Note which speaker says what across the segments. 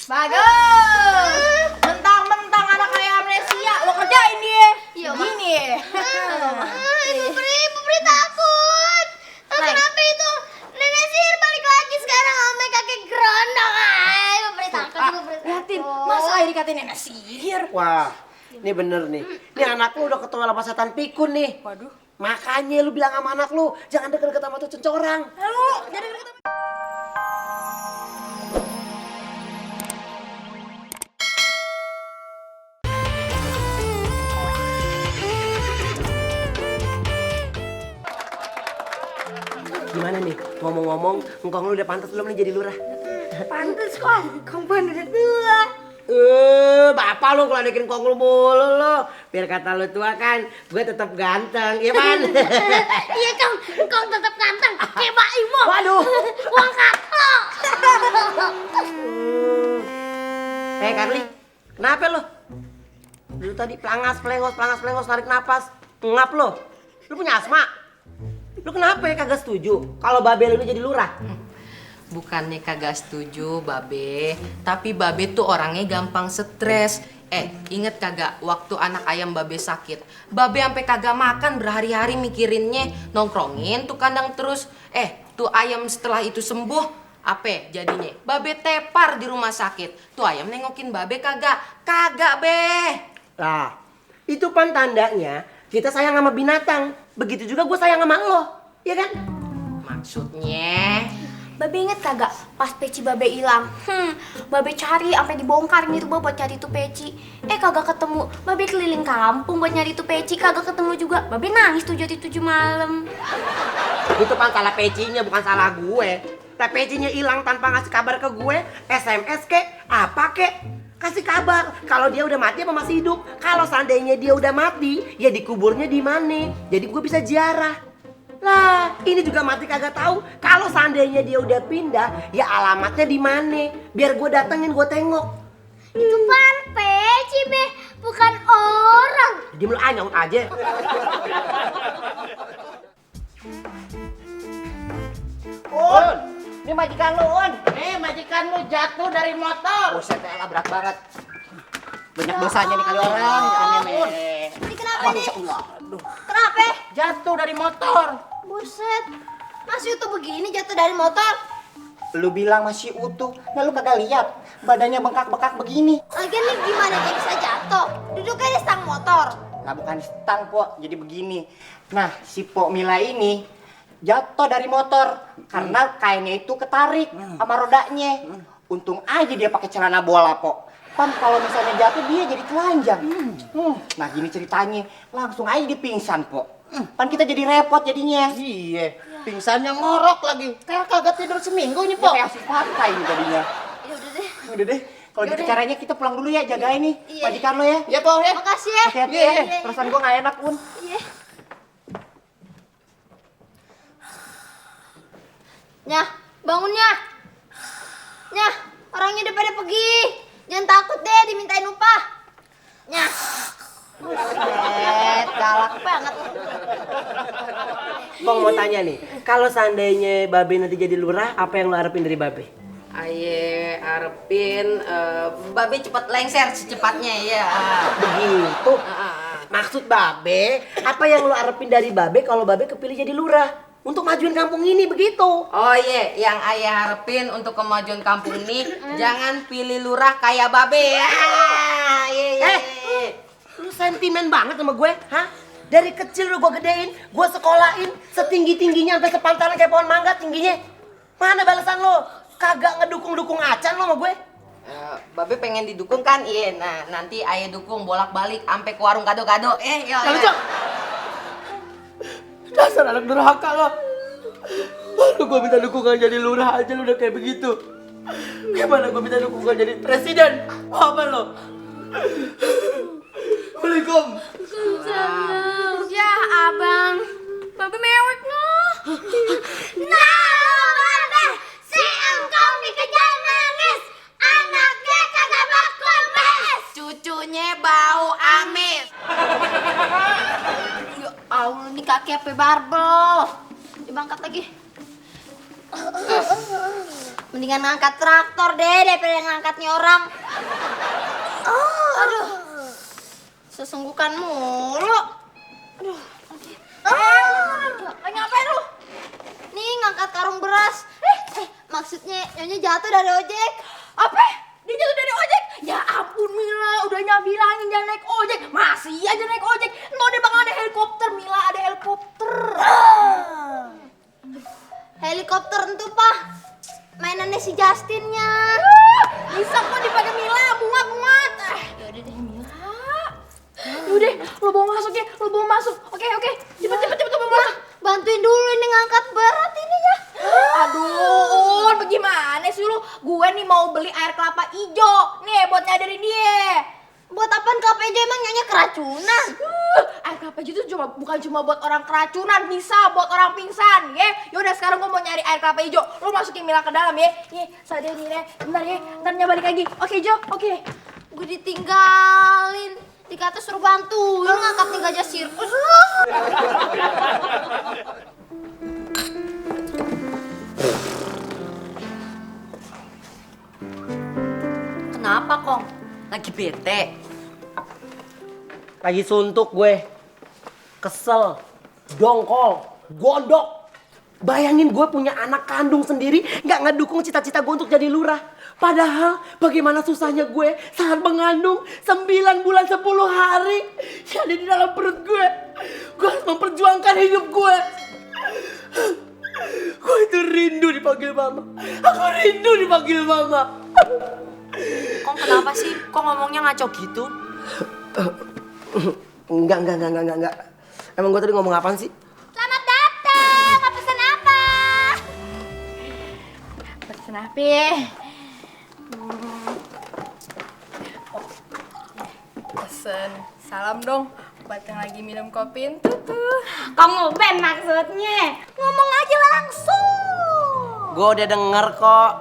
Speaker 1: Bagus. Mentang-mentang anak kayak amnesia, lo kerjain dia.
Speaker 2: Iya,
Speaker 1: gini.
Speaker 2: Ibu Pri takut. Kenapa itu nenek sihir balik lagi sekarang sama kakek gerondong? Ibu Pri takut, Ibu Pri takut.
Speaker 1: Liatin, masa aja dikatain nenek sihir.
Speaker 3: Wah, ini bener nih. Ini anak lu udah ketemu sama setan pikun nih.
Speaker 1: Waduh.
Speaker 3: Makanya lu bilang sama anak lu, jangan deket-deket sama tuh cencorang.
Speaker 1: Lalu, jadi deket.
Speaker 3: Gimana nih? Ngomong-ngomong, engkong lu udah pantas belum nih jadi lurah?
Speaker 1: Pantes kok, kamu udah tua.
Speaker 3: Bapak lu kalau bikin kong lu mulu lu. Biar kata lu tua kan, gue tetap ganteng, iya kan?
Speaker 2: Iya kau tetap ganteng kayak Mbak Imo.
Speaker 3: Waduh.
Speaker 2: Uang lo.
Speaker 3: Carly, kenapa lu? Dulu tadi pelangas pelengos, tarik napas. Ngap lu. Lu punya asma? Lu kenapa ya kagak setuju kalau babe lu ini jadi lurah?
Speaker 4: Bukannya kagak setuju, Babe. Tapi Babe tuh orangnya gampang stres. Inget kagak waktu anak ayam Babe sakit? Babe sampai kagak makan berhari-hari mikirinnya, nongkrongin tuh kandang terus. Tuh ayam setelah itu sembuh, apa jadinya? Babe tepar di rumah sakit. Tuh ayam nengokin Babe kagak? Kagak, Be.
Speaker 3: Lah, itu kan tandanya kita sayang sama binatang. Begitu juga gue sayang sama lo, iya kan?
Speaker 4: Maksudnya?
Speaker 2: Babe inget kagak pas peci Babe hilang? Babe cari sampai dibongkar nih tuh buat cari tuh peci. Kagak ketemu. Babe keliling kampung buat nyari tuh peci, kagak ketemu juga. Babe nangis tuh jadi 7 malam.
Speaker 3: Itu kan salah pecinya, bukan salah gue. Nah, pecinya hilang tanpa ngasih kabar ke gue, SMS kek, apa kek? Kasih kabar kalau dia udah mati apa masih hidup. Kalau seandainya dia udah mati, ya dikuburnya di mana? Jadi gue bisa ziarah. Lah, ini juga mati kagak tahu. Kalau seandainya dia udah pindah, ya alamatnya di mana? Biar gue datengin, gue tengok.
Speaker 2: Itu pan peci, Be, bukan orang.
Speaker 3: Dia lu anyong aja.
Speaker 5: Un, ini majikan lu, Un. Majikan lu jatuh dari motor.
Speaker 3: Buset, elah berat banget.
Speaker 5: Banyak dosanya nih kali orang. Un,
Speaker 2: Ini kenapa nih?
Speaker 3: Allah.
Speaker 2: Kenapa?
Speaker 5: jatuh dari motor.
Speaker 2: Buset, masih utuh begini jatuh dari motor.
Speaker 5: Lu bilang masih utuh, nah lu kagak lihat badannya bengkak-bengkak begini.
Speaker 2: Lagian nih gimana dia bisa jatuh? Duduknya di stang motor.
Speaker 5: Nah bukan stang, Pok, jadi begini. Nah, si Pok Mila ini jatuh dari motor karena kainnya itu ketarik sama rodanya. Untung aja dia pakai celana bola, Pok. Pan kalau misalnya jatuh dia jadi telanjang. Nah gini ceritanya, langsung aja dia pingsan, Pok. Pan kita jadi repot jadinya.
Speaker 6: Iya, pingsannya ngorok lagi. Kayak kagak tidur seminggu nih,
Speaker 5: Dia
Speaker 6: Pok.
Speaker 5: kayak si Fata ini tadinya.
Speaker 2: Ya udah deh.
Speaker 5: Udah deh, kalau gitu caranya kita pulang dulu ya, jagain nih
Speaker 2: Iya.
Speaker 5: majikan lo ya.
Speaker 6: Ya, Pok ya.
Speaker 2: Makasih ya.
Speaker 5: Hati-hati
Speaker 6: Iya,
Speaker 5: ya,
Speaker 6: iya.
Speaker 5: perasaan gua gak enak, Pun.
Speaker 2: Iya. Nyah, bangun Nyah. Nyah, orangnya udah pada pergi. Jangan takut deh dimintain upah. Nyah. Buset, galak banget.
Speaker 3: Bang mau tanya nih, kalau seandainya Babe nanti jadi lurah, apa yang lo harapin dari Babe?
Speaker 4: Aye harapin Babe cepet lengser secepatnya ya.
Speaker 3: Begitu. Maksud Babe, apa yang lo harapin dari Babe kalau Babe kepilih jadi lurah? Untuk majuin kampung ini begitu.
Speaker 4: Oh iya, yang ayah harapin untuk kemajuan kampung ini jangan pilih lurah kayak Babe ya. Iya.
Speaker 3: Lu sentimen banget sama gue, hah? Dari kecil lu gue gedein, gue sekolahin setinggi-tingginya sampai sepantaran kayak pohon mangga tingginya. Mana balasan lo? Kagak ngedukung-dukung acan lo sama gue.
Speaker 4: Babe pengen didukung kan? Iya, nah nanti ayah dukung bolak-balik sampai ke warung kado-kado. Iya.
Speaker 3: Kalau Cok, dasar anak durhaka lo. Aduh, gue minta dukungan jadi lurah aja lu udah kayak begitu. Gimana gue minta dukungan jadi presiden? Apa lo? Assalamualaikum.
Speaker 2: Ya abang, Babe mewek loh. Nah, Babe, si engkau dikejar nangis, anaknya kagak bakal mes.
Speaker 4: Cucunya bau amis.
Speaker 2: Ya Allah, ini kaki apa barbel? Dibangkat lagi. Mendingan ngangkat traktor deh daripada ngangkat nih orang. Aduh. Sesenggukan mulu. Aduh. Ngapain lu? Nih ngangkat karung beras. Maksudnya nyonya jatuh dari ojek.
Speaker 1: Apa? Dia jatuh dari ojek? Ya ampun Mila, udahnya bilangin jangan naik ojek. Masih aja naik ojek. Ntar dia bakal ada helikopter, Mila, ada helikopter.
Speaker 2: Helikopter entu Pak. Mainannya si Justinnya.
Speaker 1: Bisa kok dipakai Mila, muat.
Speaker 2: Yaudah deh Mila.
Speaker 1: Yaudah, lo bawa masuk ya, lo bawa masuk. Oke. Cepet bawa masuk.
Speaker 2: Bantuin dulu ini ngangkat berat ini ya.
Speaker 1: Aduh, bagaimana sih lu? Gue nih mau beli air kelapa ijo. Nih, buat nyadarin dia.
Speaker 2: Buat apaan kelapa hijau emang nyonya keracunan?
Speaker 1: Air kelapa ijo itu bukan cuma buat orang keracunan, bisa buat orang pingsan, ya. Yaudah sekarang gue mau nyari air kelapa ijo. Lu masukin Mila ke dalam ya. Nih, sadar nih, bentar ya. Ntar balik lagi. Oke, Jo. Oke.
Speaker 2: Gue ditinggalin. Dikata suruh bantuin ngangkat nih gajah sirkus.
Speaker 4: Kenapa, Kong? Lagi bete?
Speaker 3: Lagi suntuk gue. Kesel. Dongkol. Gondok. Bayangin gue punya anak kandung sendiri gak ngedukung cita-cita gue untuk jadi lurah. Padahal bagaimana susahnya gue saat mengandung 9 bulan 10 hari. Yang ada di dalam perut gue. Gue harus memperjuangkan hidup gue. Gue itu rindu dipanggil mama. Aku rindu dipanggil mama.
Speaker 4: Kong kenapa sih? Kok ngomongnya ngaco gitu?
Speaker 3: Enggak. Emang gue tadi ngomong apaan sih?
Speaker 2: Selamat datang. Mau pesen apa?
Speaker 1: Pesen apa? Pesen salam dong buat yang lagi minum kopi itu tuh.
Speaker 2: Kamu Ben maksudnya. Ngomong aja langsung.
Speaker 3: Gue udah denger kok.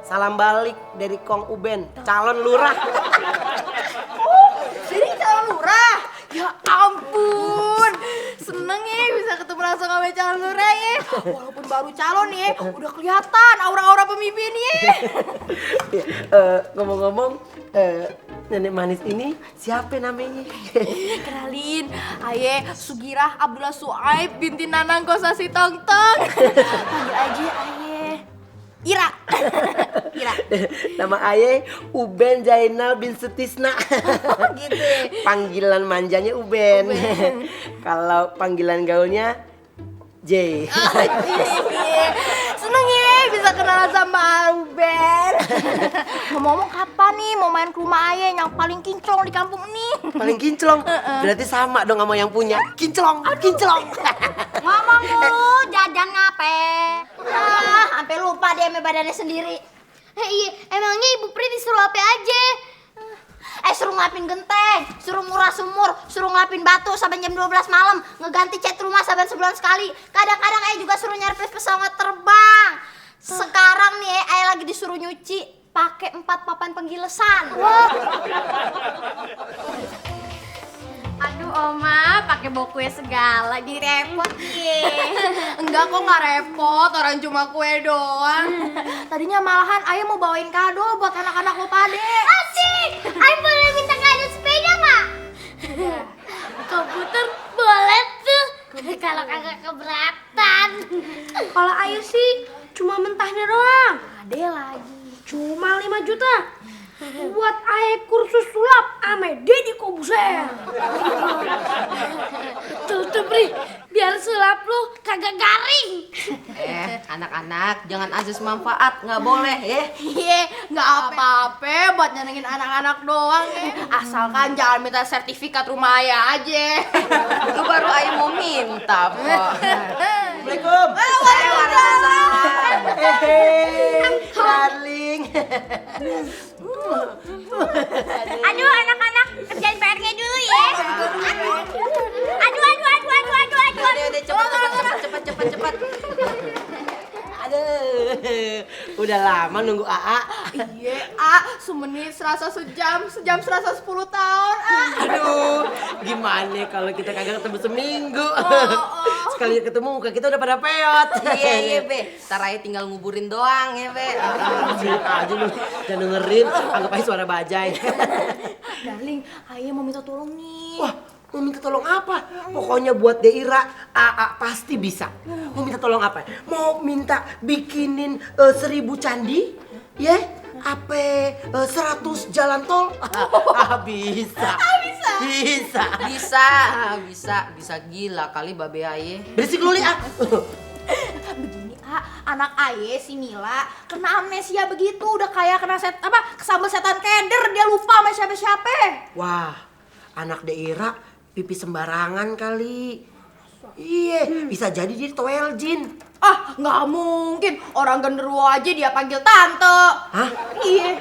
Speaker 3: Salam balik dari Kong Uben, calon lurah.
Speaker 1: Jadi calon lurah? Ya ampun, seneng ya bisa ketemu langsung sama calon lurah ya. Walaupun baru calon ya, udah kelihatan aura-aura pemimpin ya.
Speaker 3: Ngomong-ngomong, nenek manis ini siapa namanya?
Speaker 1: Kenalin, Aye Sugirah Abdullah Suaib binti Nanang Kosasi Tongtong. Panggil aja Aye Ira.
Speaker 3: Nama ayah Uben Zainal bin Sutisna.
Speaker 1: Gitu.
Speaker 3: Panggilan manjanya Uben. Kalau panggilan gaulnya J.
Speaker 1: Seneng ya bisa kenalan sama Ruben. Ngomong-ngomong kapan nih mau main ke rumah Aye yang paling kinclong di kampung ini?
Speaker 3: Paling kinclong. Berarti sama dong sama yang punya. Kinclong.
Speaker 2: Ngomong lu, jajan ngape? Sampai lupa dia sama badannya sendiri. Iya, emangnya Ibu Pri disuruh apa aja? Suruh ngelapin genteng, suruh ngurah sumur, suruh ngelapin batu sampai jam 12 malam, ngeganti cat rumah saban sebulan sekali. Kadang-kadang juga suruh nyerpes pesawat terbang. Sekarang nih lagi disuruh nyuci pakai 4 papan penggilesan. Aduh Oma, pakai bawa kue segala, jadi repot ye.
Speaker 1: Enggak kok nggak repot, orang cuma kue doang. Tadinya malahan Aye mau bawain kado buat anak-anak lo pade.
Speaker 2: Asik, Ayo boleh minta kado sepeda nggak? Komputer boleh tuh, kalau kagak keberatan.
Speaker 7: Kalau Ayu sih cuma mentahnya doang.
Speaker 1: Ade lagi.
Speaker 7: Cuma 5 juta. Buat Ayu kursus sulap ame Deddy Kobuser. Tuh Pri, biar sulap lu kagak garing.
Speaker 4: Anak-anak jangan azas manfaat, nggak boleh ya.
Speaker 1: Iya, nggak apa-apa buat nyenengin anak-anak doang ya. Asalkan jangan minta sertifikat rumah Aye aja.
Speaker 4: Itu baru Ayu mau minta kok.
Speaker 3: Assalamualaikum.
Speaker 4: Waalaikumsalam.
Speaker 3: Darling.
Speaker 2: Aduh anak-anak, kerjain PR-nya dulu ya. Aduh.
Speaker 4: Udah, cepet.
Speaker 3: Aduh. Udah lama nunggu AA.
Speaker 1: Iya, semenit serasa sejam, sejam serasa 10 tahun.
Speaker 3: Aduh, gimana kalau kita kagak ketemu seminggu? Sekali ketemu muka kita udah pada peot.
Speaker 4: Iya, Be. Ntar aja tinggal nguburin doang ya, Be.
Speaker 3: Sini aja lu, jangan dengerin, anggap aja suara bajai.
Speaker 1: Darling, Ayah mau minta tolong nih.
Speaker 3: Wah, mau minta tolong apa? Pokoknya buat Deira, AA pasti bisa. Mau minta tolong apa? Mau minta bikinin 1000 candi? Ya? Apa 100 jalan tol? Bisa.
Speaker 4: Bisa gila kali babe aye.
Speaker 3: Berisik lu, Li.
Speaker 1: Begini, anak Aye si Mila kena amnesia begitu, udah kayak kena kesambel setan keder, dia lupa sama siapa-siapa.
Speaker 3: Wah, anak Deira pipi sembarangan kali. Iya, bisa jadi dia toel jin.
Speaker 1: Nggak mungkin, orang genderuwo aja dia panggil tante.
Speaker 3: Hah?
Speaker 1: Iya.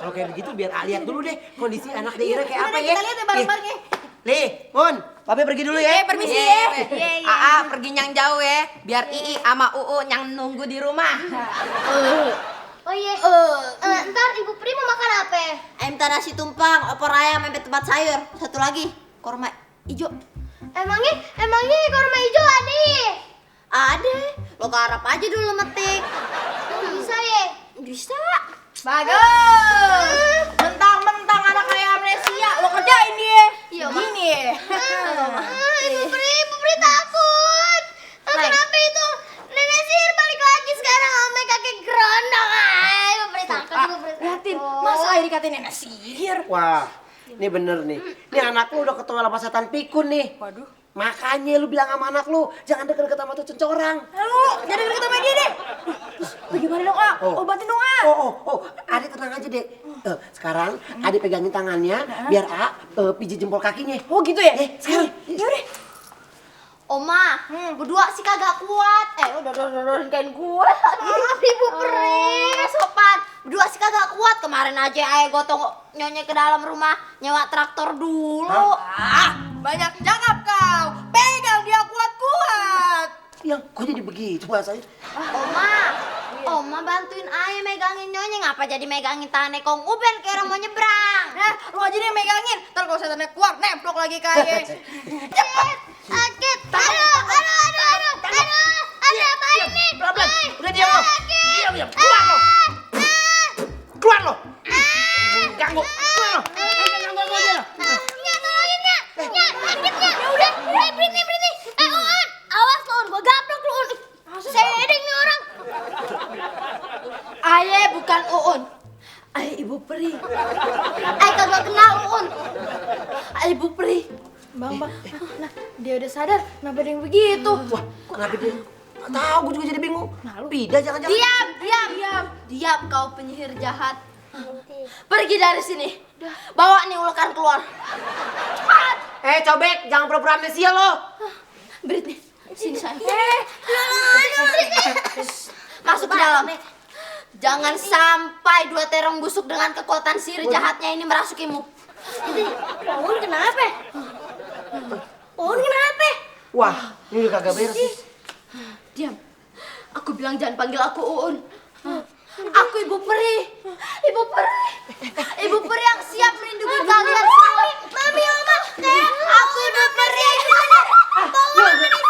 Speaker 3: Kalau kayak begitu biar lihat dulu deh kondisi anak Deira kayak apa
Speaker 1: Udah,
Speaker 3: ya.
Speaker 1: kita lihat ya bareng-bareng ya.
Speaker 3: Li, Mun, Pape pergi dulu ya.
Speaker 1: Permisi
Speaker 4: Iya,
Speaker 1: ya.
Speaker 4: Be. AA pergi nyang jauh ya, biar Ii sama Uu nyang nunggu di rumah.
Speaker 2: Oh iya. Ntar Ibu Pri mau makan apa?
Speaker 8: Ayam nasi tumpang, opor ayam, mepet tempat sayur. Satu lagi, korma ijo.
Speaker 2: Emangnya korma hijau ada?
Speaker 8: Ada, lo garap aja dulu metik.
Speaker 2: Bisa ya?
Speaker 8: Bisa.
Speaker 1: Bagus. Mentang-mentang anak kayak amnesia, lo kerjain dia.
Speaker 2: Iya,
Speaker 1: Gini.
Speaker 2: Ibu Pri takut. Kenapa itu nenek sihir balik lagi sekarang sama kakek gerondong? Ibu Pri takut, Ibu Pri
Speaker 1: Liatin,
Speaker 2: takut.
Speaker 1: masa Aye dikatain nenek sihir?
Speaker 3: Wah, ini bener nih. Ini anak lu udah ketemu sama setan pikun nih.
Speaker 1: Waduh.
Speaker 3: Makanya lu bilang sama anak lu, jangan deket-deket sama tuh cencorang.
Speaker 1: Lu, jadi deket sama dia deh. Terus, bagaimana dong, obatin dong,
Speaker 3: Adik tenang aja deh. Sekarang Adik pegangin tangannya, biar pijit jempol kakinya.
Speaker 1: Oh gitu ya?
Speaker 3: Sekarang.
Speaker 1: Yaudah.
Speaker 2: Oma, berdua sih kagak kuat. Udah kain gue. Ibu Pri, sopan. Berdua sih kagak kuat. Kemarin aja Ayah gotong nyonya ke dalam rumah nyewa traktor dulu.
Speaker 1: Banyak cakap kau. Pegang dia kuat-kuat.
Speaker 3: Yang kok jadi begitu bahasanya?
Speaker 2: Oma bantuin Ayah megangin nyonya. Ngapa jadi megangin tangan Kong Uben kayak orang mau nyebrang?
Speaker 1: Lu aja deh megangin. Ntar kalau setannya keluar, nemplok lagi ke Aye.
Speaker 2: Cepet, sakit. Aduh. Ada apa ini?
Speaker 3: Pelan-pelan. Udah diam lo. Diam. Keluar lo. Keluar lo. Ganggu. Keluar lo. Ganggu aja lo.
Speaker 2: Tolongin Nya. Sakitnya. Udah, berhenti. On. Awas lo, gua gaplok lo. Sedeng nih orang.
Speaker 1: Aye bukan Uun. Aye Ibu Pri.
Speaker 2: Ayah kagak kenal Un.
Speaker 1: Aye Ibu Pri. Bang. Nah, dia udah sadar. Kenapa dia yang begitu?
Speaker 3: Wah, kenapa dia? Nggak tahu, gue juga jadi bingung. Pindah jangan-jangan.
Speaker 2: Diam kau penyihir jahat. Pergi dari sini. Bawa nih ulekan keluar.
Speaker 3: Cobek, jangan pura-pura amnesia lo.
Speaker 2: Britney, sini sayang. Masuk ke dalam. Jangan sampai 2 terong busuk dengan kekuatan sihir jahatnya ini merasukimu. Pohon kenapa?
Speaker 3: Wah, ini udah kagak beres nih.
Speaker 2: Diam. Aku bilang jangan panggil aku Uun. Aku Ibu Peri. Ibu Peri yang siap melindungi kalian semua. Mami, Oma. Aku Ibu Peri. Tolong